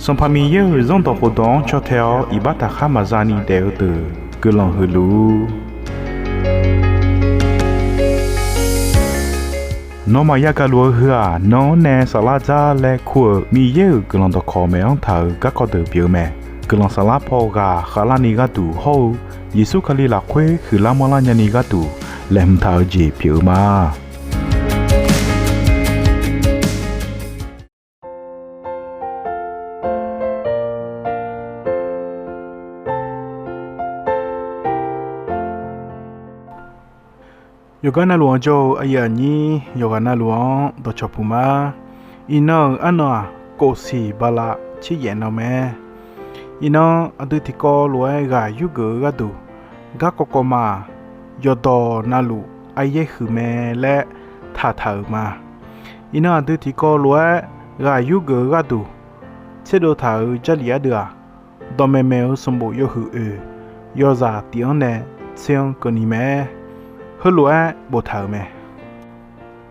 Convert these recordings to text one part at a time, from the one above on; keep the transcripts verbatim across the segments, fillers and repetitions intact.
Sanqpaq Miqyaer-euq Zanrdawq khofdawq-anr caw tae-awr iqbax taqkhar maqza ni daef-eu deuq guiqlanq huiq luf-ur. Nawmaf yagaq luf-eu heu-aq, nan-anr nae saflar dzar laer kur-euq Miqyaer-euq guiqlanq dawqkawq maeq-anr taq-euq garkawv deuq pyeuf-eu mae. Guiqlanq saflar paw ghaq khavlarni gharduq hawr-eu Yeqsur Kali lafkhoer huiqlar manrlar nyani gharduq laeqhmq taq-eu jeq pyeuf-eu ma. Yawqgar navluf-anr jawr-eu aqyuif aqnyir yawqghaq navluf-anr dawqcawq puq ma. Iqnan-euq arnan-aq, kof siq bala tser yaef nan mae. Iqnan aqdui tiqkawv lof-aer ghaq yurgeuf-eu gharduq, garkawv kawv ma-aq, yawqdawq navluf aryaer huiq mae laer taqtaq-euq ma. Iqnan aqdui tiqkawv lof-aer ghaq yurgeuf-eu gharduq, tserdov taq-euq Jarlif ardeuv-aq, dawqmaeq maeq-eu sanqbof yawhuiq oeq yawzaq tiq-anr nae tser-anr keuvni mae. Heulof-aer boftaq-euq mae.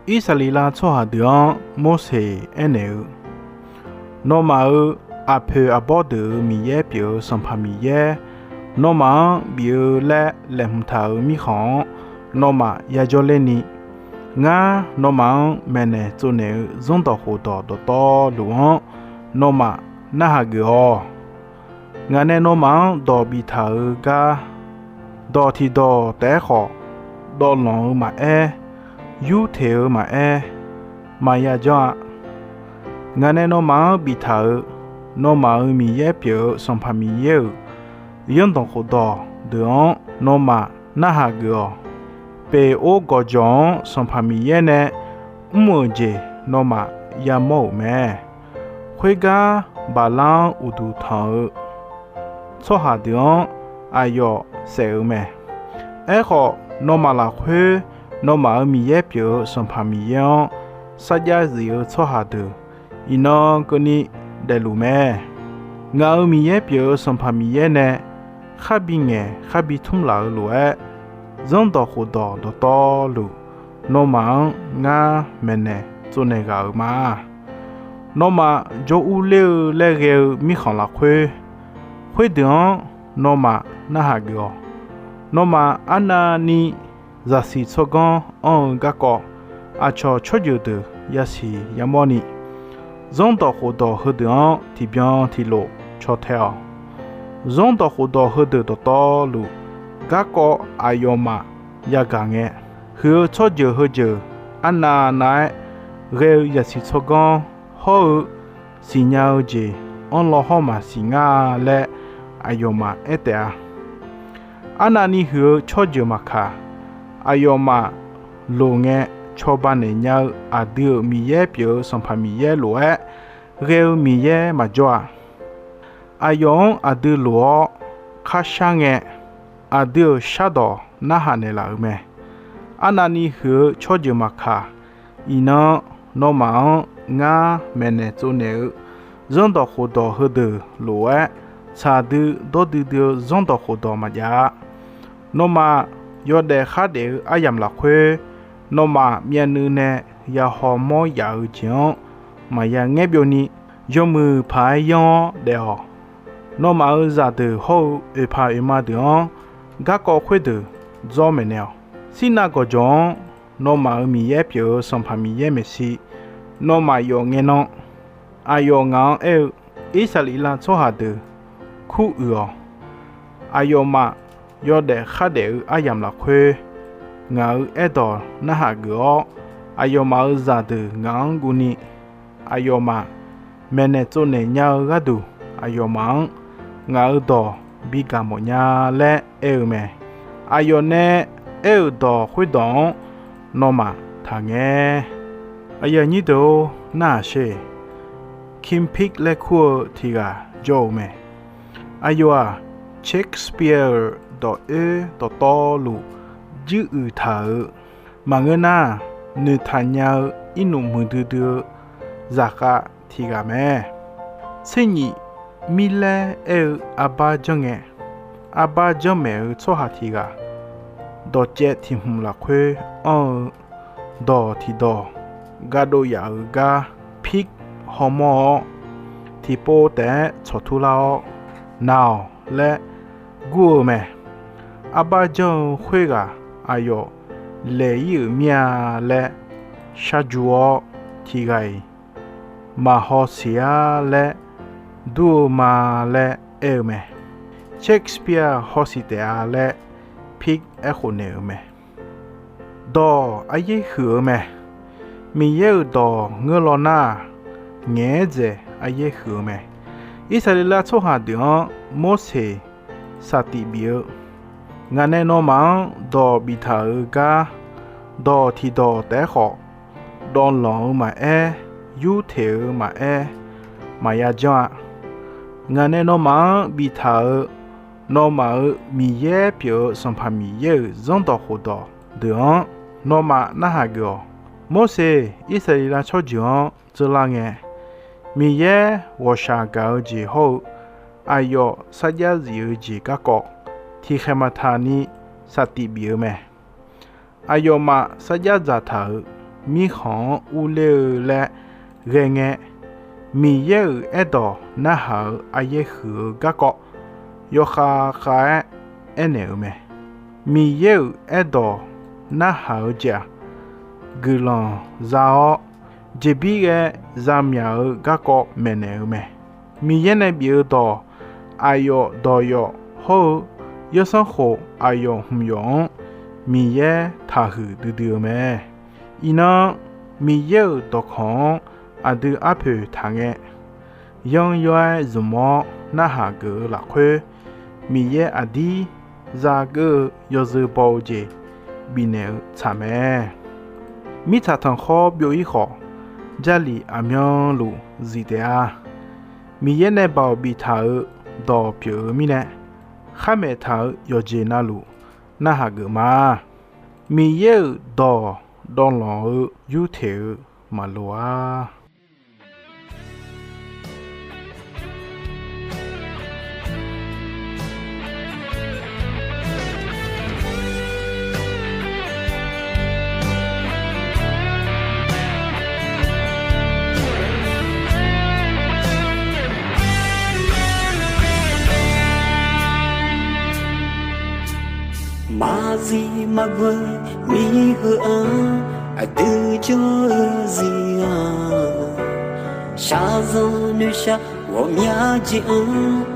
Irsaqleqlav tsawrhaq deuq-anr Morseq aernaeq-eu, Nawmaf-euq aqpoeq aqbawr deuq-euq Miqyaer pyeuf-eu Sanqpaq Miqyaer, nawmaf-anr bif-eu laer laeqhmq taq-euq mirkhanq-anr nawmaf yajawr lerni, ngar nawmaf-anr maeqnaeq tsovnaeq-eu zanrdawq khofdawq dawqtawvluf-anr nawmaf narhaq geuf-awq. Ngaq nae nawmaf-anr dawq biftaq-eu gar, dawq tiqdawq taef-aer khawf, dawvlanq-eu maqaer, yurteq-eu maqaer, maqya janr-a. Ngaq nae nawmaf-anr biftaq-euq, nawmaf-euq Miqyaer pyeuf-eu Sanqpaq Miqyaer-euq zanrdawq khofdawq deuq-anr nawmaf narhaq geuf-awq. Peqor gawqjawq-anr Sanqpaq Miqyaer nae mr-euq jeq nawmaf yamawr-euq mae. Khoergar Baqlar-anr uqduq tanq-eu tsawrhaq deuq-anr aqyawf saef-eu mae. Aerkhawf, nawmaf lafkhoer nawmaf-euq Miqyaer pyeuf-eu Sanqpaq Miqyaer-anr sarjax zif-eu tsawrhaq deuq iqnan keuvni daefluf mae. Ngaq-euq Miqyaer pyeuf-eu Sanqpaq Miqyaer nae kharbi ngaeq kharbi tmr laf-eu lof-aer, zanrdawq khofdawq dawqtawvluf nawmaf-anr ngar maeqnaeq tsovnaeq ghaq-euq ma. Nawmaf jawr urler-eu laer ghae-eu mirkhanq lafkhoer, khoerdeuq-anr nawmaf narhaq geuf-awq. Nawmaf arnavni zaqsiq tsawrganr anr-eu garkawv, aqcawq tsawrjeuq deuq yasiq yamawrni, zanrdawq khofdawq heudeuq-anr tiqbyan tiqlof caw tae-awq. Zanrdawq khofdawq heudeuq dawqtawvluf, garkawv aqyawfmaf yagaq ngae, huiq-eu tsawrjeuq heujeuq arnav nav-aer ghae-eu zaqsiq tsawrganr hawr-eu siqnya-eu jeq anrlaw hawr maqsiq ngar laer aqyawfmaf aer taef-a. Arnavni huiq-eu tsawrjeuq maqkaq, aqyawfmaf loq ngae cawba naeq nya-eu aqdui-euq Miqyaer pyeuf-eu Sanqpaq Miqyaer lof-aer ghae-eu Miqyaer maqjawr-a. Aqyawf-anr aqdui loq-awr kharshar ngae, aqdui-euq shardawq narhaq naeqlaf-euq mae. Arnavni huiq-eu tsawrjeuq maqkaq, iqnan nawmaf-anr ngar maeqnaeq tsovnaeq-eu zanrdawq khofdawq heudeuq lof-aer, tsaq dui dawr duidui-eu zanrdawq khofdawq maqjav-a. Nawmaf yawdaef khardaef-eu aryamq lafkhoer, nawmaf myavnuiv nae ya hawmawr yaf-eu jeq-anr maqya ngaer byovni, yawmuiq paq-aer yanr-awr daef-awq. Nawmaf-euq zaqdeuq hawr-eu oeqpaq oeqma deuq-anr garkawv khoerdeuq dzawr maeqnaeq-awq. Sirnav gawqjawq-anr nawmaf-euq Miqyaer pyeuf-eu Sanqpaq Miqyaer maeqshi, nawmaf yawf ngae nan, aqyawf ngaq-anr aer-eu, Irsaqleqlav tsawrhaq deuq kuruiq-awq. Aqyawfmaf yawdaef khardaef-eu aryamq lafkhoer, ngaq-euq aerdawq narhaq geuf-awr, aqyawfmaf-euq zaqdeuq ngaq-anr guvni, aqyawfmaf maeqnaeq tsovnaeq nya-eu gharduq, aqyawfmaf-anr ngaq-euq dawq bi gaq mawf nya laer aer-eu mae. Aqyawf nae aer-euq dawq khoerdawq-anr nawmaf taqngae. Aqyuif aqnyir deuq-or, narhaq sher. Kim Peek laer kur-eu tiq ghaq jawr-eu mae. Aqyawf-aq, Shakespeare-euq dawq oer dawqtawvluf juiruiq taq-euq maqngeur nar, noeqtaq nya-eu irnuf muiqdui dui-eu zaqkhav tiq ghaq mae. Tser nyif mirlaer aer-eu arbar janrngae, arbar janrmaeq-eu tsawrhaq tiq ghaq, dawqcaev tiq hmq lafkhoer anr-eu dawq tiq dawq gardov yaf-euq gar Peek hawmawr-awr, tiqpov taef-aer tsawqtur lar-awr, Naq-awq laer gur-eu mae. Arbar janr-eu khoerghaq aqyawf laeq-ir-euq mir-a laer sharju-awr, tiqghaq-iq maqhaw siq-ar laer dur-eu ma laer aer-eu mae. Shakespeare hawsiq taef-a laer Pip aerkhof naeq-euq mae. Dawq aryaer huiq-eu mae. Miqyaer-euq dawq ngeur law nar-aq, ngaeq-aer dzaeq aryaer huiq-eu mae. Irsaqleqlav tsawrhaq deuq-anr Morseq saqtiq bif-eu, Ngaq nae nawmaf-anr dawq biftaq-euq gar, dawq tiqdawq taef-aer khawf, dawvlanq-eu maqaer, yurteq-eu maqaer, maqya janr-a. Ngaq nae nawmaf-anr biftaq-euq, nawmaf-euq Miqyaer pyeuf-eu Sanqpaq Miqyaer-euq zanrdawq khofdawq deuq-anr nawmaf narhaq geuf-awq. Morseq Irsaqleqlav tsawrjeuq-anr dzeurlar ngae, Miqyaer ghawqshaq gaq-eu jeq hawr-eu aqyawf sarjax zif-eu jeq garkawv tiqkhaeq maqtaq ni saqtiq bif-eu mae. Aqyawfmaf sarjax dzaqtaq-euq mirkhanq-anr urler-eu laer ghae ngae, Miqyaer-euq aerdawq narhaq-euq aryaer huiq-eu garkawv yawkhav khav-aer aernaeq-eu mae. Miqyaer-euq aerdawq narhaq-eu jeq-aq, guiqlanq za-awr, jeqbir ghae zamyaq-eu garkawv maeqnaeq-eu mae. Miqyaer nae bif-eu dawq, aqyawf dawq yawf hawr-eu yawsanr khof aqyawf hmq yawf-anr Miqyaer taqhuiq duidui-eu mae. Iqnan, Miqyaer-euq dawqkawq-anr aqdui arpoeq taq ngae, yanr yawr-aer zmq-awr narhaq geuf-eu lafkhoer, Miqyaer aqdir zakeuv-eu yawzeu baw-eu jeq bifnaeq-eu tsaq mae. Mirtsaq tanqkhawr byov-ir khawf, Jarlif aqmyanluf zif taef-a. Miqyaer nae baoq biftaq-euq dawq pyeuf-eu mirnae, khar maeqtaq-euq yawqjeq navluf narhaq geuf ma. Miqyaer-euq dawq dawvlanq-eu yurteq-eu maqloq-a. Maqzif maqghoe miqhuiq-anr aqdui jawr-eu zir-anr, shaqzanq noeqshaq ghawqmya jeq-anr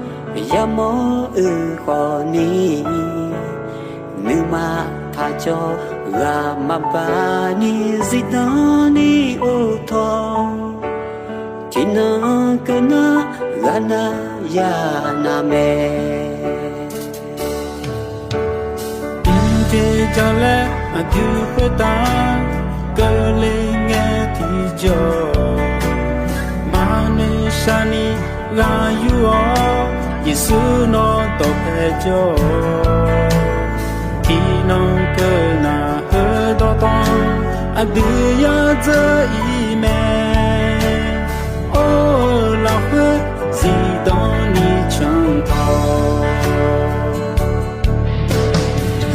yamawr-euq khawfni, nuima taqcawv ghaq maqbaq ni zifdan ni or tawq, tiqnan keuv nar ghaq nar ya nar mae. Tiqjeq jaq laer aqdui khoertav keuvle ngae tiqjawr, maqnoeq shaqni ghaq yur-awr, Yeqsur nawr dawqpae jawr-awq. Tiqnan keuv nar heudawq tawv aqdui yadzeur-ir mae. Or-eu lafkhoer zifdan ni canq tawq,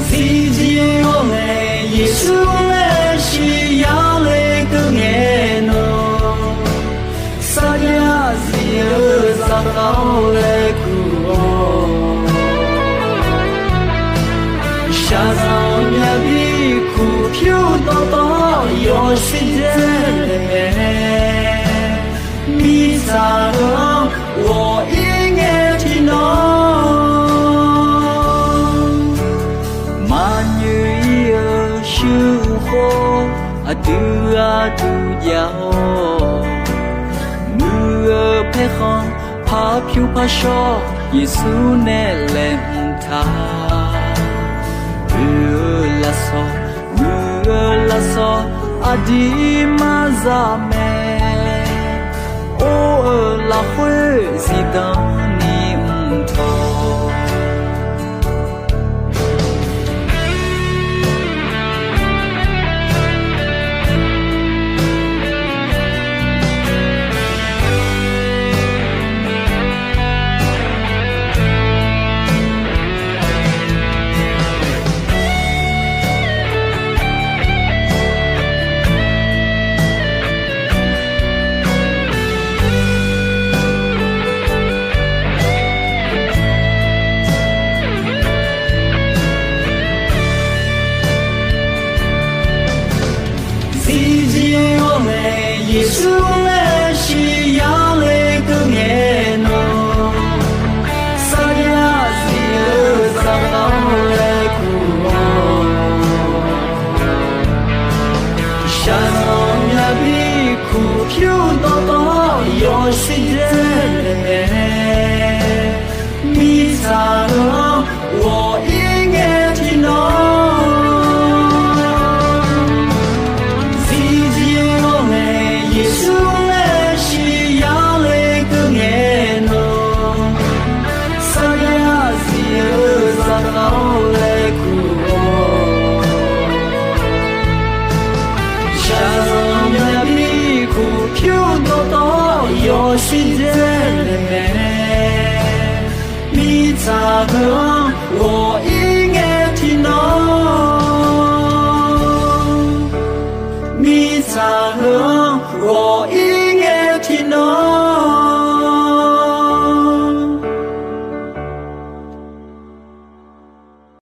zifjir-awr nae Yeqsur maeqshi yale keuv ngae nawr, sarjax zif-eu zaqkhav-awr laer kur-awr, shaqzanq myavbi kuq pyur dawqtawv yawshuif dzae mae. Mirtsaq heu-anr ghawq-ir ngae tiqnan, maqnyoeq-ir-eu shuir-eu khoer aqdui gharduq jav-awr, muiq-eu paerkhanq par pyur par shawr Yeqsur nae laeqhmq taq. Oe-eu lafsawq, muiq-eu lafsawq aqdir maqzaq mae. Or-eu lafkhoer zifdan ni mq tawq. yawshuif dzaenaeq mae. Mirtsaq heu-anr ghawq-ir ngae tiqnan, zifzif-eu ghawqnaeq Yeqsur maeqshi yale keuv ngae nan, sarjax zif-eu zaqkhav-awr laer kur-awr, shaqzanq myav bi kuq pyur dawqtawv yawshuif dzaenaeq mae. Mirtsaq heu-anr ghawq